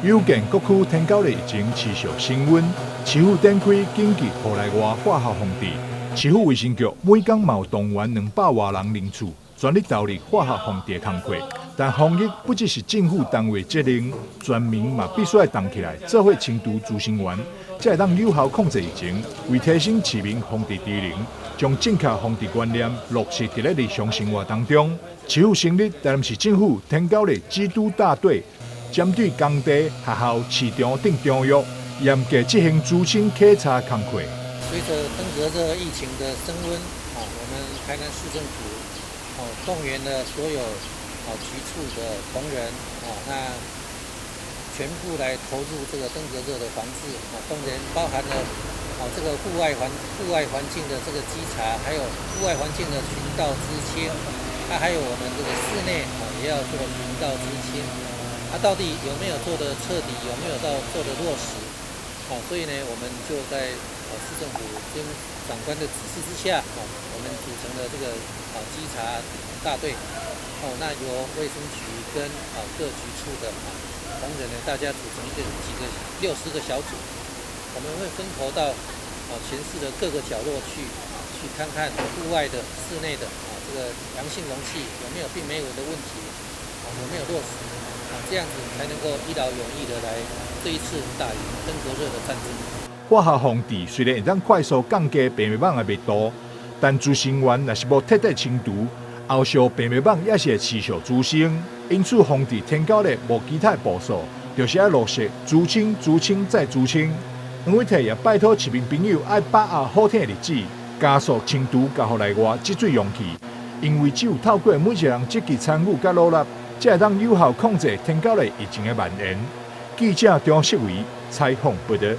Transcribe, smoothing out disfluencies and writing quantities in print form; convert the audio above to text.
有見各區天狗熱疫情持續升溫，市府展開緊急戶內外化學防治。市府衛生局每工嘛有動員200外人人次，全力投入化學防治的工作。但防疫不只是政府單位責任，全民嘛必須愛動起來，做伙清除孳生源，才會當有效控制疫情。為提升市民防治知能，將正確防治觀念落實佇咧日常生活當中。市府成立台南市政府天狗熱指導大隊，針對工地、學校、市場等場域，嚴格執行孳清稽查工課。隨著登革熱疫情的升溫，啊，我們台南市政府哦動員了所有局處的同仁，啊，那全部來投入這個登革熱的防治，啊，動員包含了這個戶外環境的這個稽查，還有戶外環境的巡道孳清，啊，還有我們這個室內啊也要做巡道孳清。啊，到底有沒有做得徹底？有沒有到做得落實？好，所以呢，我們就在市政府跟長官的指示之下，啊，我們組成了這個稽查大隊。哦，那由衛生局跟各局處的同仁呢，大家組成一個幾個60個小組，我們會分頭到全市的各個角落去啊，去看看戶外的、室內的這個陽性容器有沒有病媒蚊的問題，啊，有沒有落實？啊，這樣子才能夠一勞永逸的來這一次打贏登革熱的戰爭。化學防治雖然會當快速降低病媒蚊的密度，但孳生源若是無徹底清除，後續病媒蚊也是會持續滋生。因此，防治天狗熱無其他的步數，就是愛落實孳清、孳清再孳清。黃偉哲也拜託市民朋友愛把握好天的日子，加速清除佮戶內外積水容器，因為只有透過每一個人積極參與佮努力，才會當有效控制天狗熱疫情的蔓延。記者張世維採訪報導。